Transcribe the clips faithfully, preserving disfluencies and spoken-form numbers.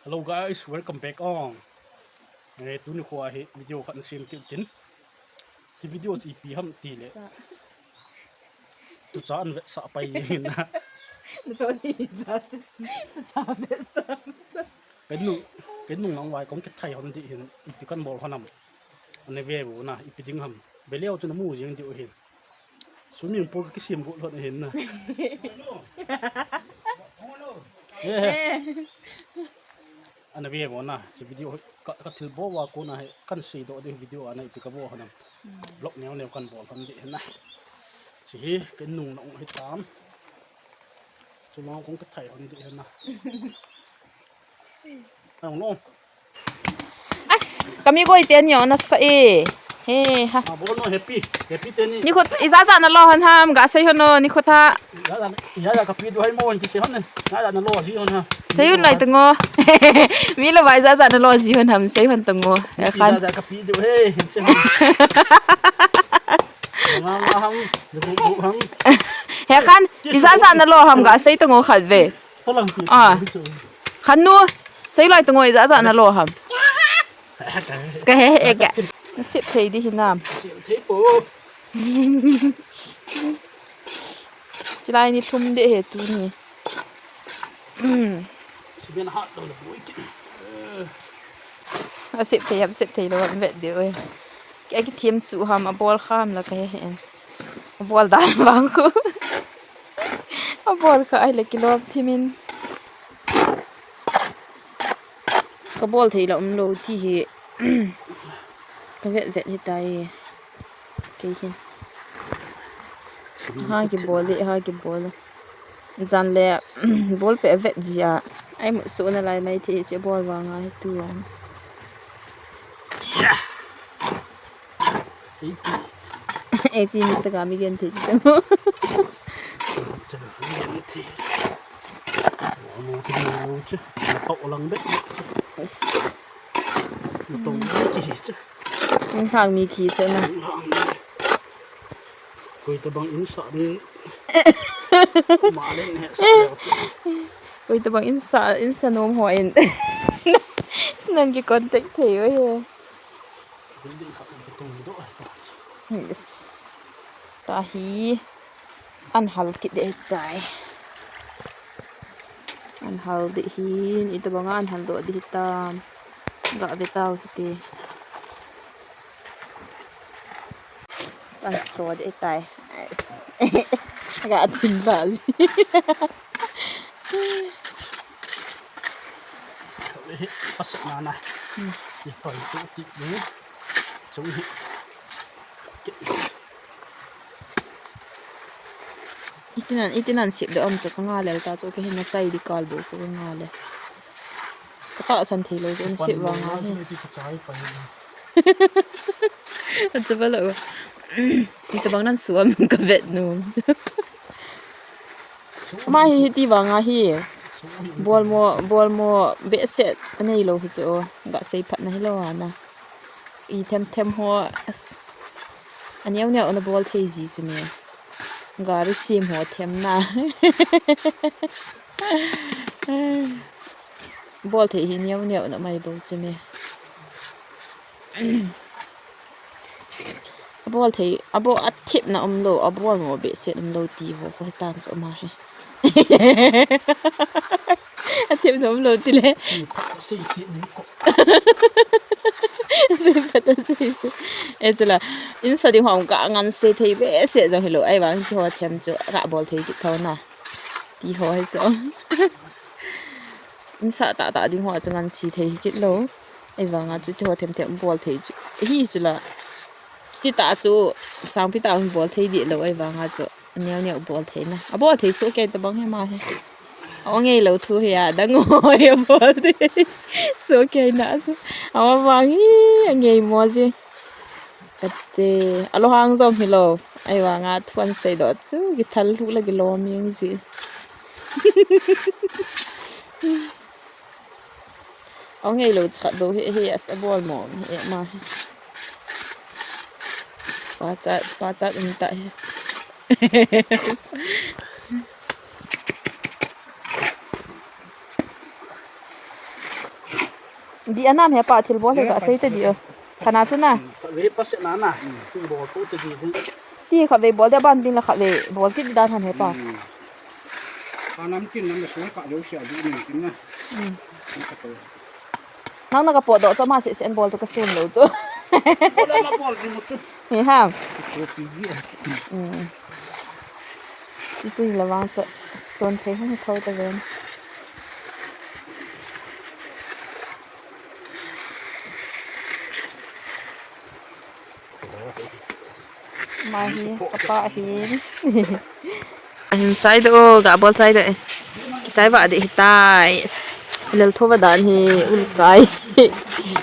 Hello guys, welcome back on. Eh, tuni kho hi video khat nasem kit tin. Hiche video chu ipi ham tile. Cha. Tucha an vetsah pai hin na. Nato ni cha chu. Tucha vetsah. Ken nung, ken nung nang vai kong kithai hon di hin. Ipi kan bol hon ham. Ana ve vo na, ipi ding ham. Ve leu chu namu jing diu hin. Swimming pool kisem got lhon ahin na. Eh. Ana ve vo na, hiche video ka, ka thilbol a kona hi, kan seidoh diu video a na ipi kabol hon ham. Vlog neo neo kan bol hon di hin na. Hiche hi, ken nung nang hitam. Chulanga kong kithai hon di hin na. Ai, nung nung. As, kami ko iten yo, nasa e. He, ha. Ah, bol no, happy. Happy teni. Nikho, ijat jat nalo hon ham, gasei hon o, nikho tha. Ijat jat, ijat jat kapi diu hai mo, kisei hon ne. Ijat jat nalo ji hon ha. Sei hon lai tung o. Milo vai ijat jat nalo ji hon ham, sei hon tung o. Ijat jat kapi diu, he, sei hon. Nga, nga ham, nga, nga ham. He khan, ijat jat nalo ham, gasei tung o khat ve. Holang ti. Ah. Khan nu, sei lai tung o ijat jat nalo ham. Ka he he ka. Sep thei di hinam. Sep thei po. Chilai ni thum de he tuni. Siben hat lo le boi ki. Asep thei ham, sep thei lo ham vet de oi. Ka kithem chu ham, abol kham la ka he he. Abol dan bang ko. Abol kha ai le kilom thimin. Kabol thei la umlou ti hi. Ka vet vet hitai. Kei hin. Ha kibol e, ha kibol e. Jan le bol pe vet ji a. Ai mu su na lai mai thei che bol vanga hi tu an. Eighty. Eighty ni chaka mi gen thei. Chaka mi gen thei. Mo mo ki mo mo che. Mo to lang be. Yes. Mo to ki hi che. Ni hang mi ki che na. Koi tabang in sa ni. Ma le ne sa. Koi tabang in sa, in sa nom ho in. Nan ki contact thei o he. Yes. Tahi. An hal kit de tai. An hal de hin, ito banga an hal do de hitam. Ga ve tau hite. An so de tai. Ga thin ba ji. Pasok na na. Hmm. Ito, ito, ito, ito. Chung hi. Itinan, itinan sip de om chu ka nga lel ta chu ka hin na chai di kal bo ko ka nga le. Ka ta san thei lo chu an sip vanga hi. An chu ba lo. Ito bang nan suam ka vet nu. Ama hi hiti vanga hi. Bolmo, bolmo behseh anei lo hi chu. Ga sei phat na hi lo ana. I them them ho, as, aneo neo na bol thei ji chu me. Gari sim ho them na. Bol thei hi neo neo na mai bol chu me. Abol thei, abo athip na um lo, abol mo behseh um lo ti ho, ho tan chu ma he. Athip na um lo ti le. Sei, sei, sei, ni ko. Sei phat a sei sei. E chula, in sa ding hom ka ngan sei thei behseh jong hi lo, ai vang chu ho chem chu, ka bol thei ki tho na. Ti ho hi chu. In sa ta ta ding ho chu ngan sei thei kit lo. Ei vanga chu, chu ho them them bol thei chu. Hi chu la. Chuti ta chu sangpi ta bol thei di lo ei vanga chu. Neo neo bol thei na. A bol thei su kei ta bang he ma he. A ngei lo thu he a dang ho he bol thei. Su kei na chu. A ma vang hi a ngei mo ji. Ate, a lo hang jong hi lo. Ei vanga thuan sei do chu ki thal hu la ki lo ming ji. Ong ei lo chat bo he, he as a bol mo he ma he. Pa chat, pa chat um ta he. Di anam he pa thil bol he ka sei te di o. Kana chu na. Khatvei pa se na na. Thil bol ko te di. Ti khatvei bol de ban ding la khatvei bol kit di dan han he pa. Hmm. Anam kin nam so ka lo sia di ni kin na. Hmm. Nang na ka po do cho ma se sen bol cho ka sun lo cho. Bol ma bol di mo tu. Ni ha. Ko pi di. Hmm. Chu chu hi la vang cho. Son thei hung thau ta ven. Mahi, kapa hin. Ahin chai do, ga bol chai do. Chai va de hitai. Lel tho va dan hi, ul kai.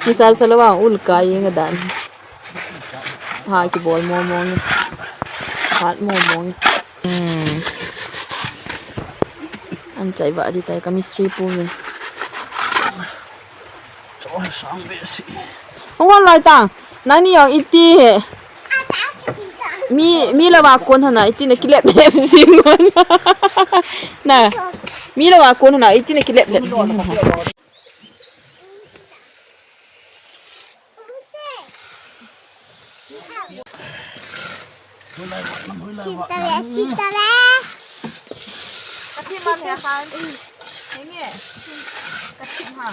Ni sa sa lo vang ul kai nga dan. Ha ki bol mo mo ni. Hat mo mo ni. Hmm. An chai va di tai ka mistri pu ni. Hung hon lai tang. Nang ni jong iti he. Mi, mi lava kon hana iti na kilep lep jing hon. Na. Mi lava kon hana iti na kilep lep jing hon. Chim ta ve, chim ta ve. Ka thim a, me khan. Henge. Ka thim ha.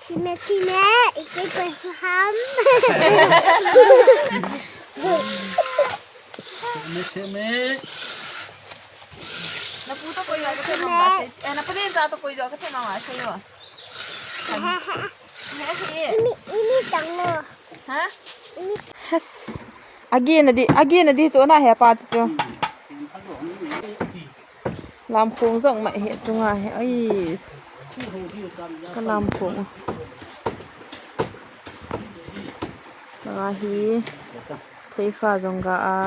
Chim e, chim e. Ikoi koi ham. Chim e, chim e. Na pu to koi jo ka thim a, eh, na pu len ja to koi jo ka thim a, sei jo. Ini, ini tang lo. Ha? Ini. Has. Agi na di, agi na di chu na he pa chu chu. Lam khong jong ma he chu nga he. Ais. Ka lam khong. Nga hi. Thei kha jong ga a.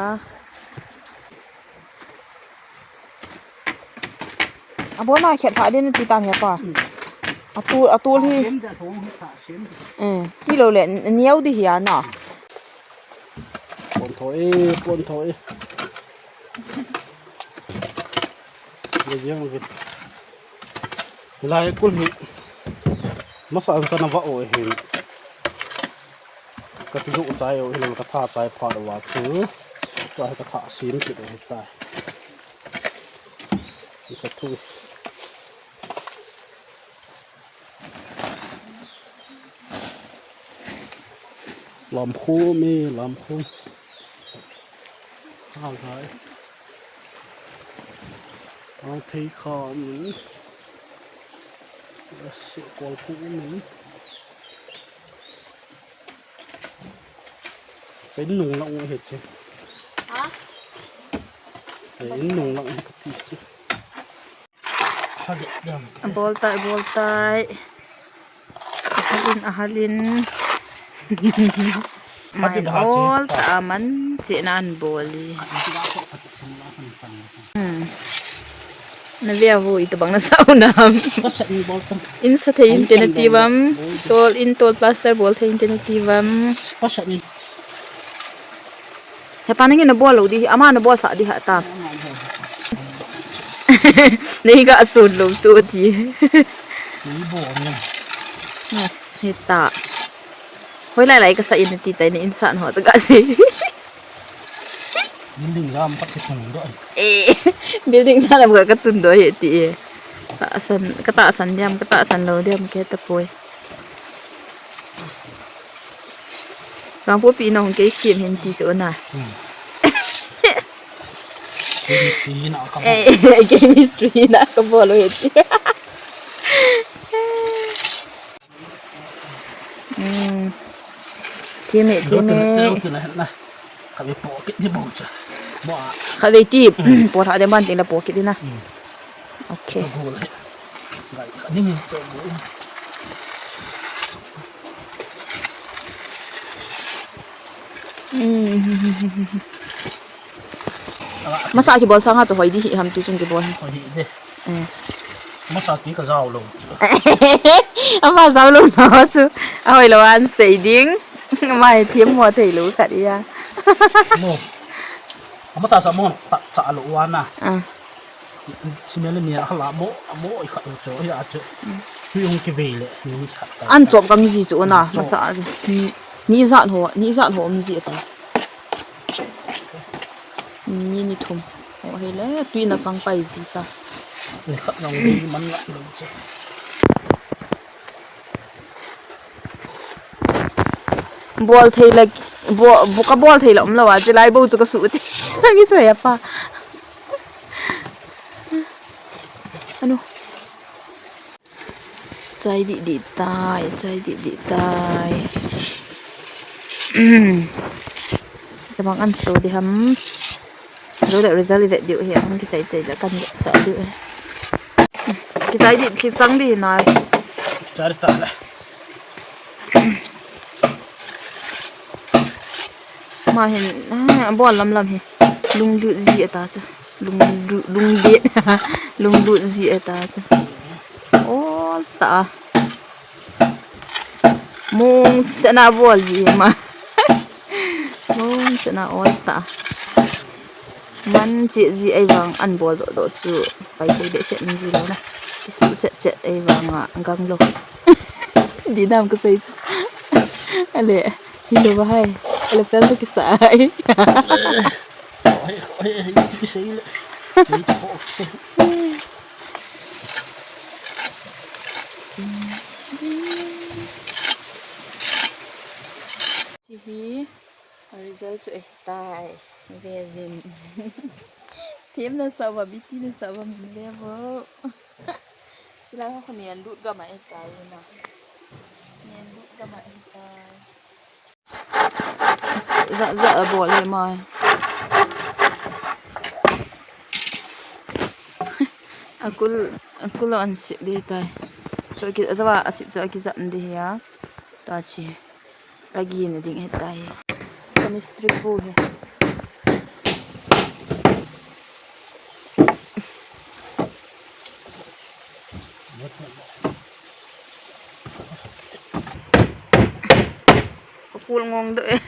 Abona khet lha din ti tam he pa. Atul, atul hi. Eh, ti lo le, niau di hi ana. Pon tho e, pon tho e. Le jeng le. Lai kul hi. Masa an kana va o hin. Ka ti lo chai o hin ka tha chai pha wa chu. Ka ka tha sim ki o hi ta. Isa thu. Lam khum e, lam khum. Hal thai. Hal thei kha min. Se kol khu min. Ka in nung lang u hi che. Ha? Ka in nung lang u hi ka ti che. Bol tai, bol tai. Ahalin, ahalin. Mai bol ta man che nan bol i. Hmm. Na via vo i tabang na sau nam. Insa thei inte nati vam. Tol in tol plaster bol thei inte nati vam. He pa nangin na bol lo di, ama na bol sa di ha ta. Nei ga sun lo chu ti. Ni bol ni. Nas hita. Hoi lai lai ka sa in ti tai ni insa no ga si. Building jam pat ki tung do. Eh, building jam ga ka tun do he ti e. Ta san, ka ta san diam, ka ta san lo diam ke ta poi. Vangpopi nong kei siam hin ti chu na. Hmm. Chemistry na ka bol. Eh, chemistry na ka bol he ti. Hmm. Thim e, thim e. Khatvei ti, hmm, po tha de ban tin la po kit di na. Hmm. Okay. Hmm. Masa kibol sanga chu hoi di hi ham tu chun kibol. Hoi di de. Eh. Masa ti ka jao lo. Ama jao lo na chu. Ahoi lo an sei ding. Ama hi thiam mo thei lo khat ia. Mo. Ama sa sa mo ta cha lo wa na. Ah. Simel ni a hala mo, mo i khat chu, ya chu. Hui hung kivei le, ni khat ta. An chop kam ji chu na, chop. Masa ji. Ni, ni zat ho, ni zat ho um ji ta. Ni ni thum. Ho hi le, tui na kang pai ji ta. Ni khat na ui man la lo chu. Bol thei la, bo, bo ka bol thei la um lo a, chilai bo chu ka su ti. Ki choi apa. Anu. Chai di di tai, chai di di tai. Tabang an so di ham. Zo le result i vet diu hi, ahung kichai chai le kan vet sa diu hi. Kichai di, kichang di nai. Chai ta le. Ma hin, ah, bol lam lam hi. Lunglut ji ata chu. Lunglut, lunglut. Lunglut ji ata chu. Ol ta. Mong chana bol ji ma. Mong chana ol ta. Man che ji ei vang an bol doh doh chu. Pai thei behseh min ji lo na. Ki su chet chet ei vang a gang lo. Di nam ka sei chu. Ale, hi lo ba hai. Ale fel to ki sa hai. Oi, oi, oi, ki sei le. Ni ko ki sei. Chi hi, result chu eh tai. Ve vin. Thim na sa ba, biti na sa ba, min ve bo. Sila ka khun yan lut ga ma eh tai na. Yan lut ga ma eh tai. Za, za a bol le mai. Akul, akul an sip de tai. So ki, za a sip so ki za de ya. Ta chi. Agi na ding he tai. Chemistry pu he. Kapul ngong do eh.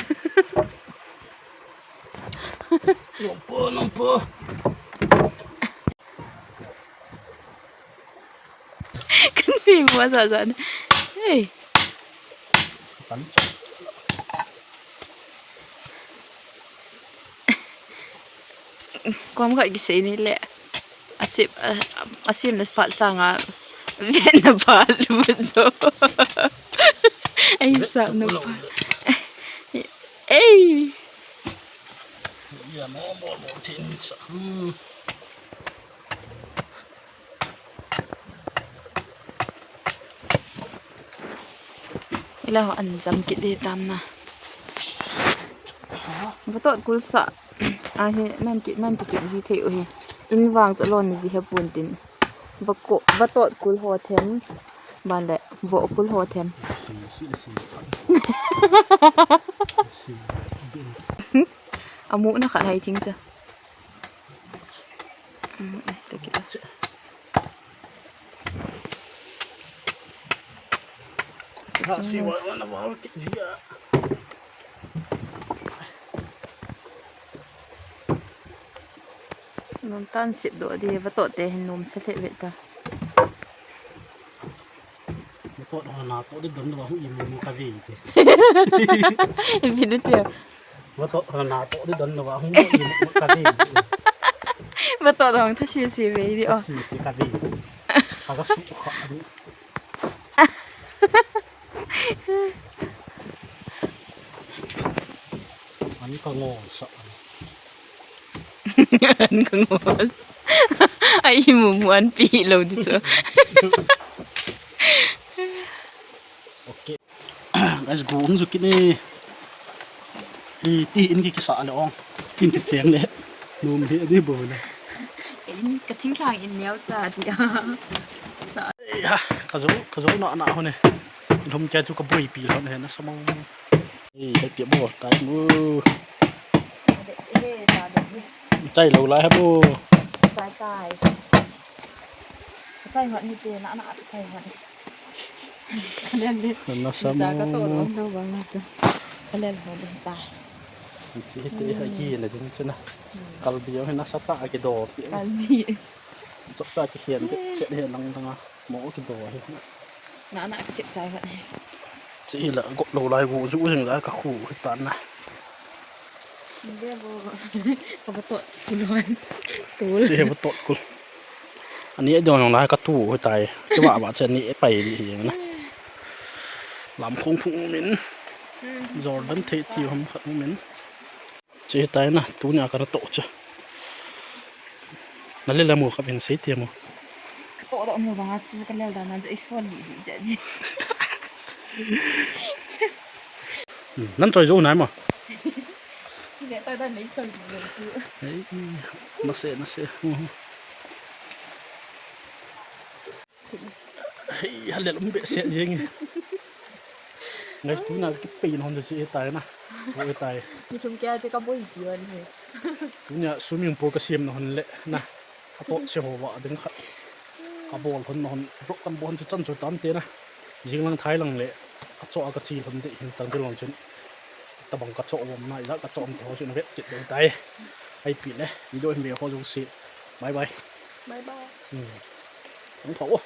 Nompo, nompo. Kan pi mo sa sa. Hey. Kan. Kom khat kisei ni le. Asip, a, asim na phat sanga. Vet na phat lu jo. Ei sa na phat. Ei. Ya mo mo mo tin sa. Hmm. Ila ho an jam kit de tam na. Vatot kul sa. A hi nan kit, nan kit ji thei u hi. In vang cha lon ji he pun tin. Vako, vatot kul ho them. Ban le, vo kul ho them. Amu na khat hai thing cha. Nom tan sip do di, vatot te hin nom sa le ve ta. Vatot ho na to di don lo hung imu mu ka ve te. Ipi de te. Vatot ho na to di don lo hung imu mu ka ve. Vatot hung tha si si ve di o. Si si ka ve. Ka ga su kha di. Ani ka ngo sa. An ka ngo sa. Ai mu mu an pi lo di chu. Okay. Guys, gu hung ju kit ni. Hi, ti in ki kisa le ong. Tin ki cheng le. Nom hi di bo le. Ka in ka thingthang in neo cha ti a. Sa. Ei ha, ka jo, ka jo na na ho ne. Lhum kya chu ka boi pi lo ne na sa mo. Ei, hai pi bo, kai mu. Chai lo lai ha bo. Chai kai. Chai hot ni te na na chai hot. Kalel le. Nasa mo. Cha ka to dom lo bang na cha. Kalel ho dom tai. Chi te ha ki na ding chu na. Kalbi ho na sa ta ki do. Kalbi. Chok cha kikhen te, chet he lang lang a. Mo kido hi. Na na ka sep chai khat. Che hi la got lo lai go ju jing lai ka khu hi tan na. Ve bo. Ka ba tot kulon. Tul. Che he ba tot kul. Ani don lai ka tu hi tai. Ki ba ba che ni pai di hi na. Lam khong phung min. Jordan thei ti ham khat min. Che tai na, tunia kana toh chu. Na le la mu ka bin sei ti mu. Ka toh doh nu vang a chu ka lel dan a chu ei sual li di je ni. Hmm, nan choi jo nai ma. Chi le ta dan nei choi di lo chu. Ei, na se, na se. Hmm. Hei, halel um behseh jeng e. Guys, tuna kipei na hon chu e tai na. Bo e tai. Mi thum kia che ka boi pi wan he. Tunia swimming pool ka siam na hon le na. Ka toh che ho va ding khat. Ka bol hon na hon, vlog kan bol hon chu chan chu tam te na. Jing lang thai lang le. Ka cho a ka chi hon de hin tang de long chun. Tabang ka cho bom na, ila ka cho om te ho chu na vet kit de tai. Ai pi le. Video hin ve ho jong si. Bye bye. Bye bye. Hmm. Ang pha o.